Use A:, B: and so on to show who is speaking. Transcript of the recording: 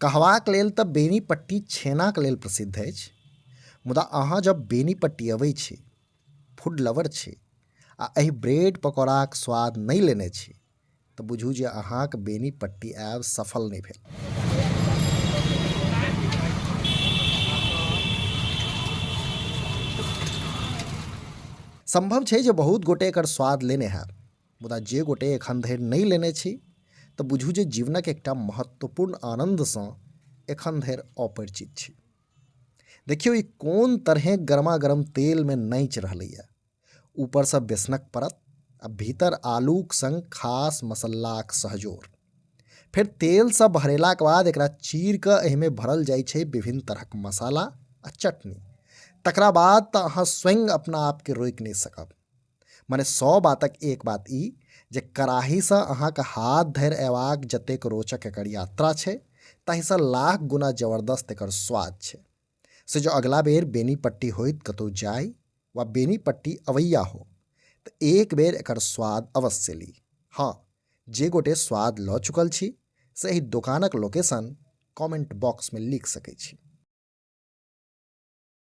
A: कहबाक लेल तऽ बेनीपट्टी छेनाक लेल प्रसिद्ध अछि, मुदा अहाँ जब बेनीपट्टी अबै छी, फूड लवर छी आ एहि ब्रेड पकौड़ाक स्वाद नहि लेने छी तऽ बुझू जे अहाँक बेनीपट्टी आयब सफल नहि भेल। सम्भव छै जे बहुत गोटे एकर स्वाद लेने हैब, मुदा जे गोटे एखन धरि नहि लेने छी तऽ बुझू जे जीवनक एकटा महत्वपूर्ण आनन्दसँ एखन धरि अपरिचित छी। देखियौ ई कोन तरहे गरमा गरम तेलमे नाचि रहलैए। ऊपरसँ बेसनक परत आ भीतर आलूक संग खास मसल्लाक सहजोर। फेर तेलसँ भरेलाक बाद एकरा चीर कऽ एहिमे भरल जाइ छै विभिन्न तरहक मसाला आ चटनी। तकरा बाद तऽ अहाँ स्वयं अपना आपके रोकि नहि सकब। मने 100 बातक एक बात ई जे कड़ाहीसँ अहाँके हाथ धरि अयबाक जतेक रोचक एकर यात्रा छै ताहिसँ लाख गुना जबरदस्त एकर स्वाद छै। से जँ अगिला बेर बेनीपट्टी होइत कतहु जाइ वा बेनीपट्टी अबैया हो तऽ एक बेर एकर स्वाद अवश्य ली। हँ, जे गोटे स्वाद लऽ चुकल छी से एहि दोकानक लोकेशन कमेंट बॉक्समे लिख सकै छी।